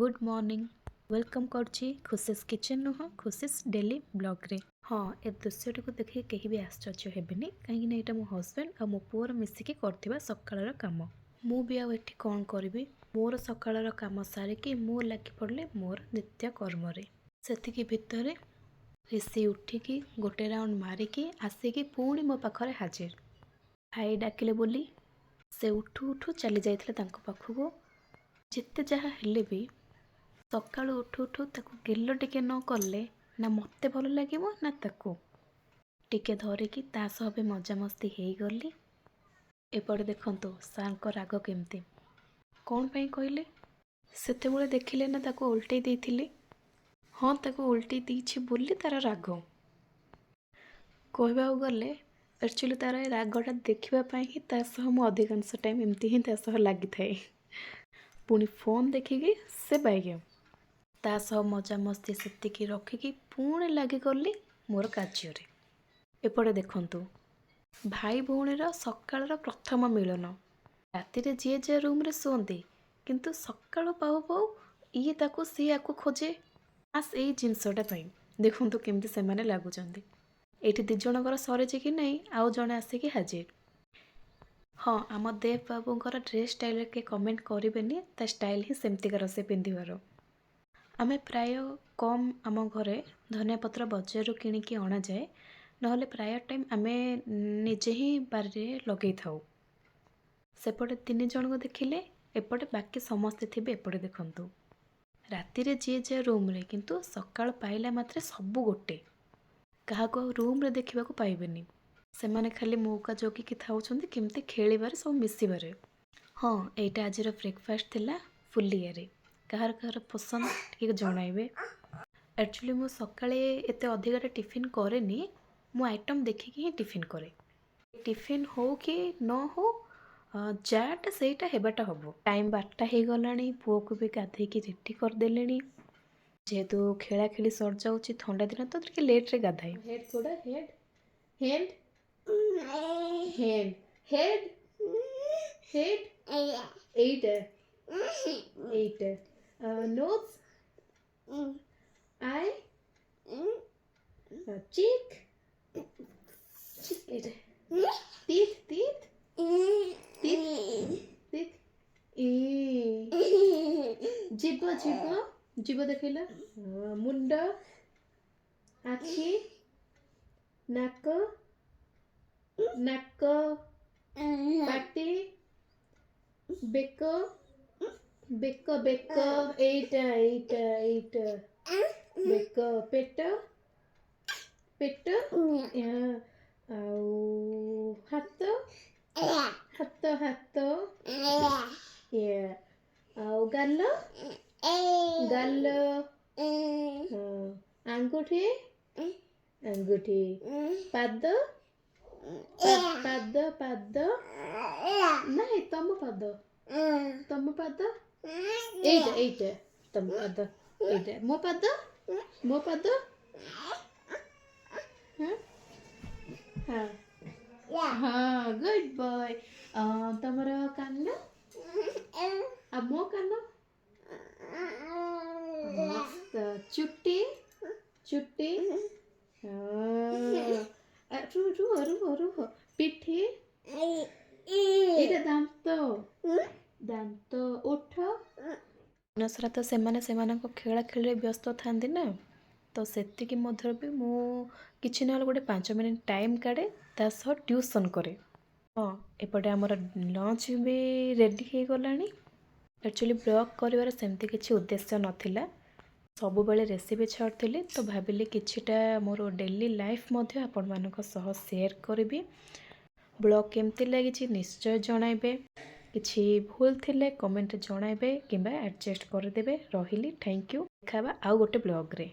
Good morning. Welcome କରୁଛି ଖୁସିସ୍ kitchen ନୁହଁ, ଖୁସିସ୍ daily ବ୍ଲଗ୍ରେ। ହଁ, ଏ ଦୃଶ୍ୟଟିକୁ ଦେଖିକି କେହି ବି ଆଶ୍ଚର୍ଯ୍ୟ ହେବେନି, କାହିଁକିନା ଏଇଟା ମୋ ହଜବେଣ୍ଡ ଆଉ ମୋ ପୁଅର ମିଶିକି କରିଥିବା ସକାଳର କାମ। ମୁଁ ବି ଆଉ ଏଠି କ'ଣ କରିବି? ମୋର ସକାଳର କାମ ସାରିକି ମୁଁ ଲାଗି ପଡ଼ିଲି ମୋର ନିତ୍ୟ କର୍ମରେ। ସେତିକି ଭିତରେ ରିଷି ଉଠିକି ଗୋଟେ ରାଉଣ୍ଡ ମାରିକି ଆସିକି ପୁଣି ମୋ ପାଖରେ ହାଜିର। ଭାଇ ଡାକିଲେ ବୋଲି ସେ ଉଠୁ ଉଠୁ ଚାଲି ଯାଇଥିଲେ ତାଙ୍କ ପାଖକୁ। ଯେତେ ଯାହା ହେଲେ ବି ସକାଳୁ ଉଠୁ ଉଠୁ ତାକୁ ଗେଲ ଟିକେ ନ କଲେ ନା ମୋତେ ଭଲ ଲାଗିବ ନା ତାକୁ। ଟିକେ ଧରିକି ତା ସହ ବି ମଜାମସ୍ତି ହେଇଗଲି। ଏପଟେ ଦେଖନ୍ତୁ ସାର୍ଙ୍କ ରାଗ କେମିତି। କ'ଣ ପାଇଁ କହିଲେ? ସେତେବେଳେ ଦେଖିଲେ ନା ତାକୁ ଓଲଟେଇ ଦେଇଥିଲି। ହଁ, ତାକୁ ଓଲଟେଇ ଦେଇଛି ବୋଲି ତାର ରାଗ। କହିବାକୁ ଗଲେ ଆକ୍ଚୁଆଲି ତାର ଏ ରାଗଟା ଦେଖିବା ପାଇଁ ହିଁ ତା ସହ ମୁଁ ଅଧିକାଂଶ ଟାଇମ୍ ଏମିତି ହିଁ ତା ସହ ଲାଗିଥାଏ। ପୁଣି ଫୋନ୍ ଦେଖିକି ସେ ବାଇଆ। ତା ସହ ମଜାମସ୍ତି ସେତିକି ରଖିକି ପୁଣି ଲାଗିଗଲି ମୋର କାର୍ଯ୍ୟରେ। ଏପଟେ ଦେଖନ୍ତୁ ଭାଇ ଭଉଣୀର ସକାଳର ପ୍ରଥମ ମିଳନ। ରାତିରେ ଯିଏ ଯାହା ରୁମ୍ରେ ଶୁଅନ୍ତି, କିନ୍ତୁ ସକାଳୁ ପାଉ ପାଉ ଇଏ ତାକୁ, ସିଏ ଆକୁ ଖୋଜେ। ବାସ୍, ଏଇ ଜିନିଷଟା ପାଇଁ ଦେଖନ୍ତୁ କେମିତି ସେମାନେ ଲାଗୁଛନ୍ତି। ଏଇଠି ଦୁଇ ଜଣଙ୍କର ସରିଛି କି ନାହିଁ, ଆଉ ଜଣେ ଆସିକି ହାଜିର। ହଁ, ଆମ ଦେବ ବାବୁଙ୍କର ଡ୍ରେସ୍ ଷ୍ଟାଇଲ୍ରେ କିଏ କମେଣ୍ଟ କରିବେନି। ତା ଷ୍ଟାଇଲ୍ ହିଁ ସେମିତିକାର ସେ ପିନ୍ଧିବାର। ଆମେ ପ୍ରାୟ କମ୍ ଆମ ଘରେ ଧନିଆ ପତ୍ର ବଜାରରୁ କିଣିକି ଅଣାଯାଏ, ନହେଲେ ପ୍ରାୟ ଟାଇମ୍ ଆମେ ନିଜେ ହିଁ ବାରିରେ ଲଗେଇଥାଉ। ସେପଟେ ତିନି ଜଣଙ୍କୁ ଦେଖିଲେ, ଏପଟେ ବାକି ସମସ୍ତେ ଥିବେ। ଏପଟେ ଦେଖନ୍ତୁ, ରାତିରେ ଯିଏ ଯାହା ରୁମ୍ରେ, କିନ୍ତୁ ସକାଳ ପାଇଲା ମାତ୍ରେ ସବୁ ଗୋଟେ। କାହାକୁ ଆଉ ରୁମ୍ରେ ଦେଖିବାକୁ ପାଇବେନି। ସେମାନେ ଖାଲି ମଉକା ଜଗିକି ଥାଉଛନ୍ତି କେମିତି ଖେଳିବାରେ, ସବୁ ମିଶିବାରେ। ହଁ, ଏଇଟା ଆଜିର ବ୍ରେକଫାଷ୍ଟ ଥିଲା ଫୁଲିଆରେ। କାହାର କାହାର ପସନ୍ଦ ଟିକେ ଜଣାଇବେ। ଆକ୍ଚୁଆଲି ମୁଁ ସକାଳେ ଏତେ ଅଧିକାଟା ଟିଫିନ୍ କରେନି। ମୁଁ ଆଇଟମ୍ ଦେଖିକି ହିଁ ଟିଫିନ୍ କରେ। ଟିଫିନ୍ ହଉ କି ନ ହଉ, ଯାଟା ସେଇଟା ହେବାଟା ହେବ। ଟାଇମ୍ 12ଟା ହେଇଗଲାଣି। ପୁଅକୁ ବି ଗାଧେଇକି ରେଡ଼ି କରିଦେଲିଣି। ଯେହେତୁ ଖେଳା ଖେଳି ସରିଯାଉଛି, ଥଣ୍ଡା ଦିନ ତ ଟିକେ ଲେଟ୍ରେ ଗାଧାଏ। ହେଡ଼୍ କୋଉଟା? Head, hand, hand, head, head. ଏଇଟା, ଏଇଟା ନୋଜ୍, I, ଚିକ୍, ଚିକ୍। ଏଇଟା ଟିଥ୍, ଟିଥ୍, ଟିଥ୍, ଟିଥ୍। ଇ ଜିଭ, ଜିଭ, ଜିଭ ଦେଖେଇଲ। ମୁଣ୍ଡ, ଆଖି, ନାକ, ନାକ, ପାଟି, ବେକ, ବେକ, ବେକ। ଏଇଟା, ଏଇଟା, ଏଇଟା ବେକ। ପେଟ, ପେଟ। ଆଉ ହାତ, ହାତ, ହାତ। ଆଉ ଗାଲ, ଗାଲ। ହଁ, ଆଙ୍ଗୁଠି, ଆଙ୍ଗୁଠି। ପାଦ, ପାଦ, ପାଦ। ନାଇଁ, ତମ ପାଦ, ତମ ପାଦ। ଏଇଟା, ଏଇଟା ତମ ପାଦ। ଏଇଟା ମୋ ପାଦ, ମୋ ପାଦ। ହଁ ହଁ, ଗୁଡ୍ ବୟ। ତମର କାନ ଆଉ ମୋ କାନ ମସ୍ତ। ଚୁଟି, ଚୁଟି। ହଁ, ରୁହ, ରୁହ, ରୁହ, ରୁହ। ପିଠି। ଏଇଟା ଦାନ୍ତ, ଦାନ୍ତ। ଓଠ। ଦିନସାରା ତ ସେମାନେ ସେମାନଙ୍କ ଖେଳା ଖେଳିରେ ବ୍ୟସ୍ତ ଥାନ୍ତି ନା, ତ ସେତିକି ମଧ୍ୟରେ ବି ମୁଁ କିଛି ନହେଲେ ଗୋଟେ 5 ମିନିଟ୍ ଟାଇମ୍ କାଢ଼େ, ତା ସହ ଟ୍ୟୁସନ୍ କରେ। ହଁ, ଏପଟେ ଆମର ଲଞ୍ଚ ବି ରେଡ଼ି ହେଇଗଲାଣି। ଆକ୍ଚୁଆଲି ବ୍ଲଗ୍ କରିବାର ସେମିତି କିଛି ଉଦ୍ଦେଶ୍ୟ ନଥିଲା। ସବୁବେଳେ ରେସିପି ଛାଡ଼ୁଥିଲି, ତ ଭାବିଲି କିଛିଟା ମୋର ଡେଲି ଲାଇଫ୍ ମଧ୍ୟ ଆପଣମାନଙ୍କ ସହ ସେୟାର କରିବି। ବ୍ଲଗ୍ କେମିତି ଲାଗିଛି ନିଶ୍ଚୟ ଜଣାଇବେ। କିଛି ଭୁଲ ଥିଲେ କମେଣ୍ଟରେ ଜଣାଇବେ କିମ୍ବା ଆଡ଼ଜଷ୍ଟ କରିଦେବେ। ରହିଲି, thank you. ଦେଖା ହେବା ଆଉ ଗୋଟେ ବ୍ଲଗ୍ରେ।